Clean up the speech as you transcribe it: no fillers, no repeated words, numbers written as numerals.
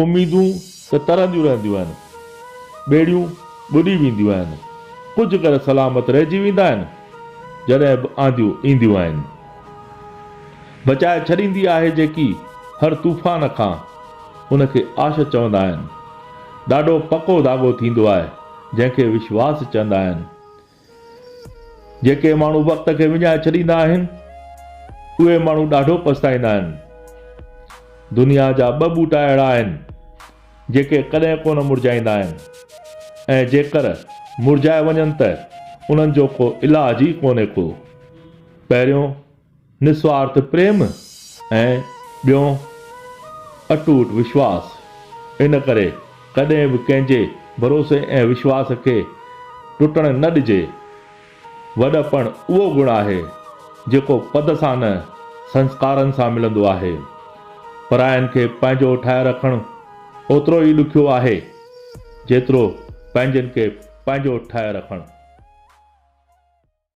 اميدون ته ترنديون رهنديون آهن، ٻيڙيون ٻڏي وينديون آهن، ڪجهه گهر سلامت رهجي ويندا آهن، جڏهن به آنڌيون اينديون آهن. بچائي ڇڏيندي آهي جيڪي هر طوفان کان، ان کي آش چوندا آهن. ڏاڍو پڪو ڌاڳو ٿيندو آهي، جنهن کي وشواس چوندا آهن. جيڪي ماڻهو وقت کي وڃائي ڇڏيندا آهن، اهي ماڻهو ڏاڍو پڇتائيندا آهن. دنيا جا ٻه ٻوٽا اهڙا آهن، جيڪي ڪڏهن ڪونه مرجهائيندا آهن ۽ جيڪر مرجهائي وڃن ته انهن جو ڪو علاج ئي ڪونهي ڪو. پهريون نسوارٿ پريم ۽ ٻيون اٽوٽ وشواس. ان ڪري ڪڏهن به ڪنهن جي ڀروسي ۽ وشواس کي ٽٽڻ نه ڏجي. وڏپڻ اهو گڻ آهي، جيڪو پد سان نه سنسڪارن سان ملندو آهي. پراين کي پنهنجو ٺاهي رکڻ اوترو ئي ڏکيو آهي، جيترو پنهنجن کي پنهنجو ٺاهي رکڻ.